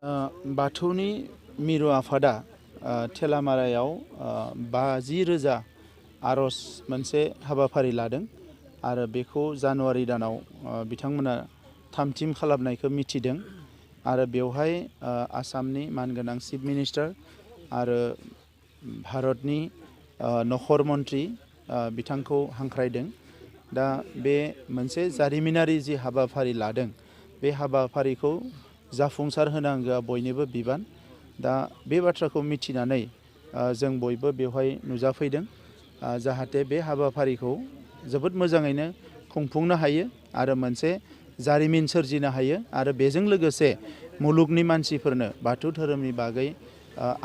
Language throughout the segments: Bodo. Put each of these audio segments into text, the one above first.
बाथौनि मिरु आफादा थेलामारायाव 50,000 आर'ज मोनसे हाबाफारि लादों आरो बेखौ जानुवारि दानाव बिथांमोना थामथिम खालामनायखौ मिथिदों आरो बेवहाय आसामनि मानगोनां चिफ मिनिस्टार आरो भारतनि नखर मन्त्रि बिथांखौ हांख्रायदों। दा बे मोनसे जारिमिनारि जि हाबाफारि लादों बे हाबाफारिखौ जाफुंसार होनांगौआ बयनिबो बिबान। दा बे बाथ्राखौ मिथिनानै जों बयबो बेवहाय नुजाफैदों जाहाथे बे हाबाफारिखौ जोबोद मोजाङैनो खुंफुंनो हायो आरो मोनसे जारिमिन सोरजिनो हायो आरो बेजों लोगोसे मुलुगनि मानसिफोरनो बाथौ धोरोमनि बागै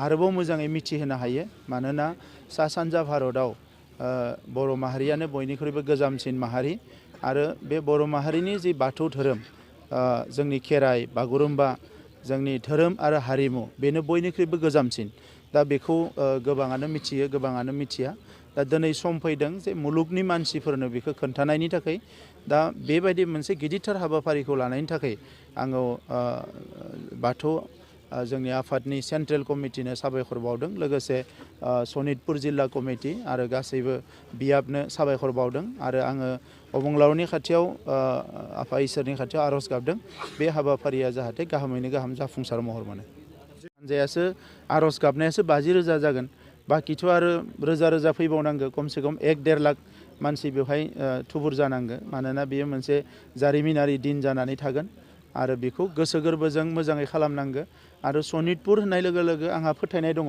आरोबाव मोजाङै मिथिहोनो हायो। मानोना सा सानजा भारतआव बर' माहारियानो बयनिख्रुइबो गोजामसिन माहारि आरो बे बर' माहारिनि जि बाथौ धोरोम जोंनि खेराइ बागुरुम्बा जोंनि धोरोम आरो हारिमु बेनो बयनिख्रुइबो गोजामसिन। दा बेखौ गोबाङानो मिथियो गोबाङानो मिथिया। दा दिनै सम फैदों जे मुलुगनि मानसिफोरनो बेखौ खोन्थानायनि थाखाय दा बेबायदि मोनसे गिदिरथार हाबाफारिखौ लानायनि थाखाय आङो बाथौ जोंनि आफादनि सेन्ट्रेल कमिटिनो साबायखर बावदों, लोगोसे सनितपुर जिल्ला कमिटि आरो गासैबो बियाबनो साबायखर बावदों आरो आङो अबंलावरनि खाथियाव आफा इसोरनि खाथियाव आर'ज गाबदों बे हाबाफारिया जाहाथे गाहामैनो गाहाम जाफुंसार महर मोनो। हानजायासो आर'ज गाबनायासो 50,000 जागोन, बाखिथ' आरो रोजा रोजा फैबावनांगौ, खमसे खम 1-1.5 लाख मानसि बेवहाय थुबुर जानांगौ। मानोना बेयो मोनसे जारिमिनारि दिन जानानै थागोन आरो बेखौ गोसो गोरबोजों मोजाङै खालामनांगौ। आरो सनितपुर होननाय लोगो लोगो आंहा फोथायनाय दङ,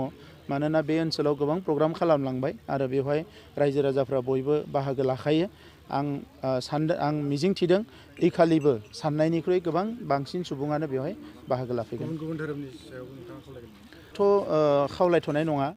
मानोना बे ओनसोलाव गोबां प्रग्राम खालामलांबाय आरो बेवहाय रायजो राजाफ्रा बयबो बाहागो लाखायो। आं मिजिं थिदों इखालिबो साननायनिख्रुइ गोबां बांसिन सुबुङानो बेवहाय बाहागो लाफैगोन। गुबुन धोरोमनि सायाव नोंथाङा खावलायगोन? खावलायथ'नाय नङा।